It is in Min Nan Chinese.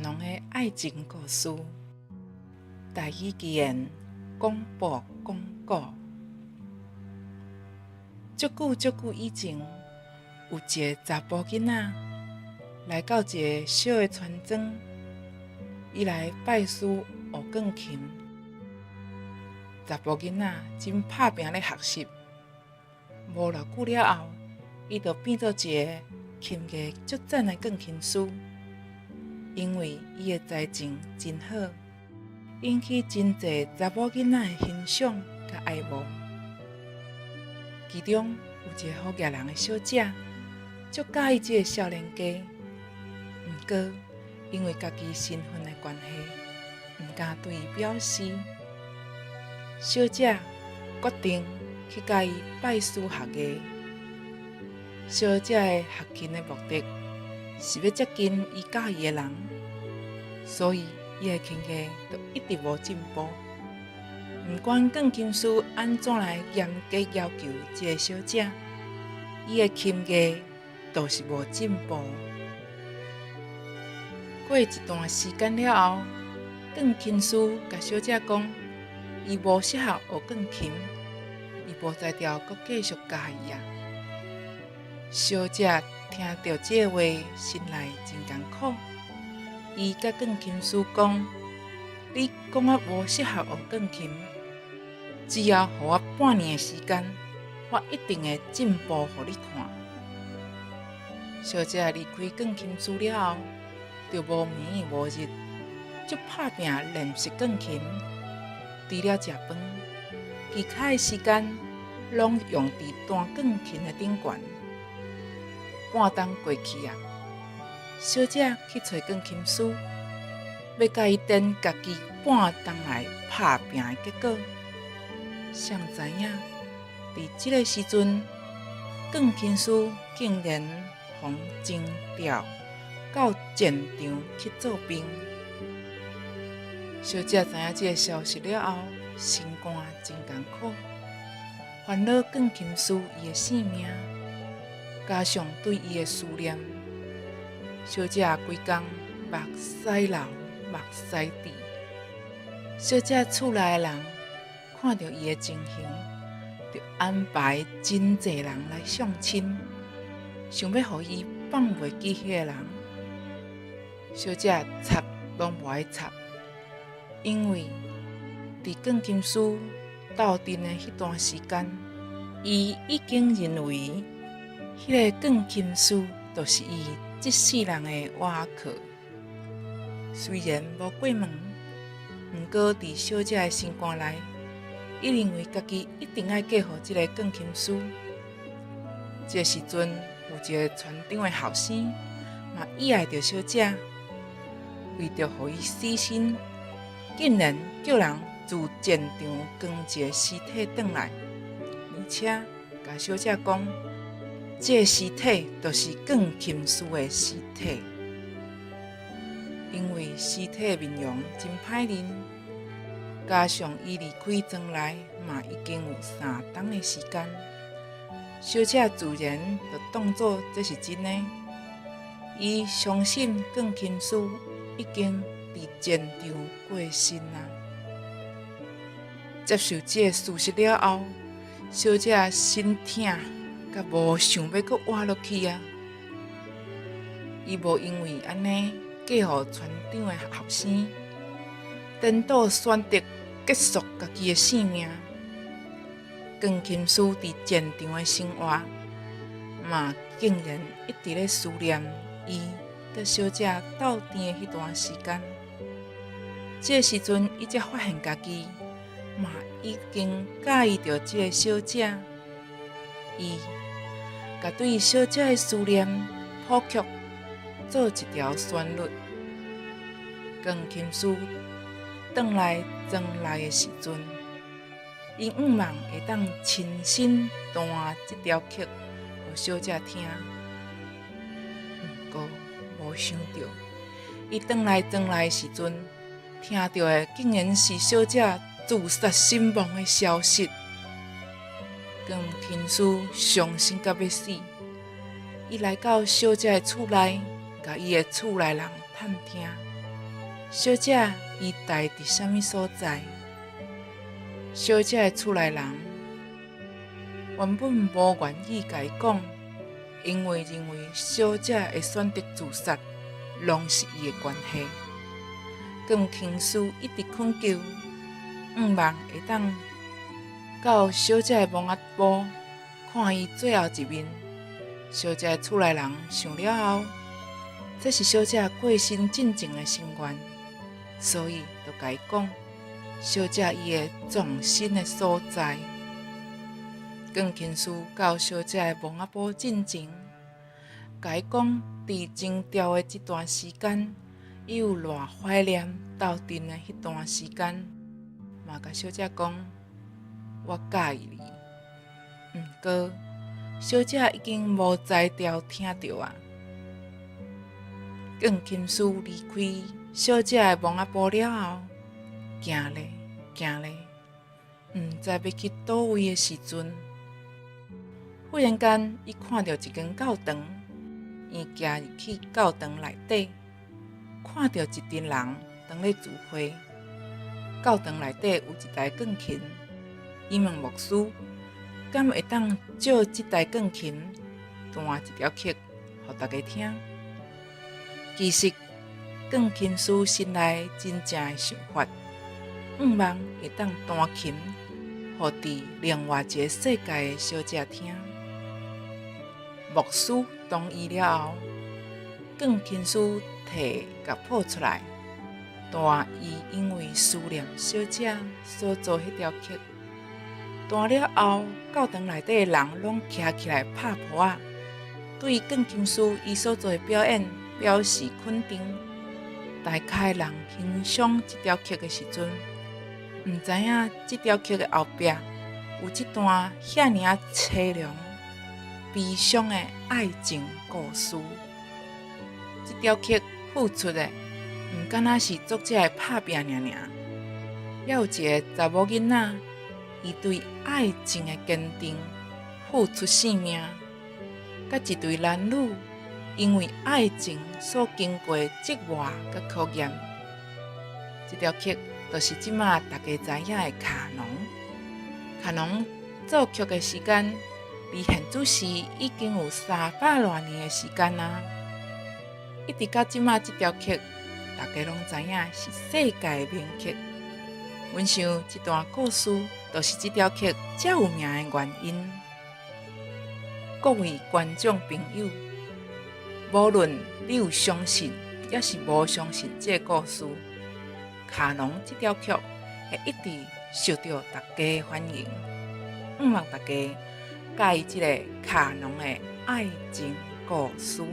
濃的愛情故事，台語語言廣播廣告。足久足久以前，有一个查埔囡仔來到一个小的村莊，伊來拜師學鋼琴。查埔囡仔真拍拚咧學習，無偌久了後，伊就變做一个琴藝足讚的鋼琴師。因為伊的才情真好，引起真濟查某囡仔的欣賞佮愛慕。其中有一个好額人的小姐，足佮意這个少年家，毋過因為家己身份的關係，毋敢對伊表示。小姐決定去共伊拜師學藝。小姐的學琴的目的是欲接近伊佮意的人，所以伊的琴藝就一直無進步。毋管鋼琴師按怎來嚴格要求這个小姐，伊的琴藝就是無進步。過一段時間了後，鋼琴師共小姐講，伊無適合學鋼琴，伊無才調閣繼續教伊啊。小姐聽著這話，心內真艱苦。伊共鋼琴師講：你講我無適合學鋼琴，只要予我半年的時間，我一定會進步予你看。小姐離開鋼琴師了後，就無暝無日，足拍拚練習鋼琴。除了食飯，其他的時間攏用佇彈鋼琴的頂懸。半冬過去啊，小姐去揣鋼琴師，欲共伊展家己半冬來拍拚的結果。誰知影？佇這个時陣，鋼琴師竟然予徵調到戰場去做兵。小姐知影這个消息了後，心肝真艱苦，煩惱鋼琴師伊的性命，加上對伊的思念，小姐規工目屎流，目屎滴。小姐厝內的人看著伊的情形，就安排真濟人來相親，想欲予伊放袂記彼个人。小姐插攏無愛插，因為佇鋼琴師鬥陣的彼段時間，伊已經認為彼个鋼琴師就是伊這世人的倚靠。雖然無過問，毋過佇小姐的心肝內，伊認為家己一定愛嫁予這个鋼琴師。這个時陣，有一个船長的後生嘛意愛著小姐，為著予伊死心，竟然叫人自戰場扛一个屍體轉來，而且共小姐講，這个屍體就是鋼琴師的屍體。因為屍體面容真歹認，加上伊離開莊內嘛已經有3冬的時間，小姐自然就當做這是真的。伊相信鋼琴師已經佇戰場過身啊。接受這个事實了後，小姐心疼甲無想欲閣活落去啊！伊無因為按呢嫁予船長的後生，顛倒選擇結束家己的性命。鋼琴師佇戰場的生活，嘛竟然一直咧思念伊佮小姐鬥陣的彼段時間。這个時陣，伊才發現家己嘛已經佮意著這个小姐。伊共對小姐的思念譜曲做一條旋律。鋼琴師轉來莊內的時陣，伊向望會當親身彈這條曲予小姐聽。毋過無想著，伊轉來莊內的時陣，聽著的竟然是小姐自殺身亡的消息。鋼琴師傷心甲欲死，伊來到小姐的厝內，共伊的厝內人探聽。小姐伊待佇啥物所在。小姐的厝內人原本無願意共伊講，因為認為小姐會選擇自殺，攏是伊的關係。鋼琴師一直懇求，向望會當到小姐的墓仔埔看伊最後一面。小姐的厝內人想了後，這是小姐過身進前的心願，所以就共伊講小姐伊的葬身的所在。鋼琴師到小姐的墓仔埔進前，共伊講佇徵調的這段時間，伊有偌懷念鬥陣的彼段時間，嘛共小姐講我佮意你。毋過小姐已經無才調聽著啊。鋼琴師離開小姐的墓仔埔了後，行咧行咧，毋知欲去佗位的時陣，忽然間伊看著一間教堂，伊行入去教堂內底，看著一陣人當咧聚會。教堂內底有一台鋼琴，伊問牧師，敢會當借這台鋼琴彈一條曲，予大家聽？其實鋼琴師心內真正的想法，向望會當彈琴，予佇另外一个世界的小姐聽。牧師同意了後，鋼琴師提樂譜出來，彈伊因為思念小姐所做彼條曲。彈了後，教堂內底的人攏徛起來拍噗仔，對鋼琴師伊所做的表演表示肯定。大家人欣賞這條曲的時陣，毋知影這條曲的後壁有這段遐爾仔淒涼、悲傷的愛情故事。這條曲付出的，毋敢若是作者的拍拚爾爾，猶有一個查某囡仔，伊對愛情的堅定，付出性命，佮一對男女因為愛情所經過的折磨佮考驗。這條曲就是這馬大家知影的卡農。卡農作曲的時間，離現主時已經有三百偌年的時間啊！一直到這馬這條曲，大家攏知影是世界名曲。阮想這段故事，就是這條曲遮有名的原因。各位觀眾朋友，無論你有相信，抑是無相信這个故事，卡農這條曲會一直受著大家歡迎。向望大家佮意這个卡農的愛情故事。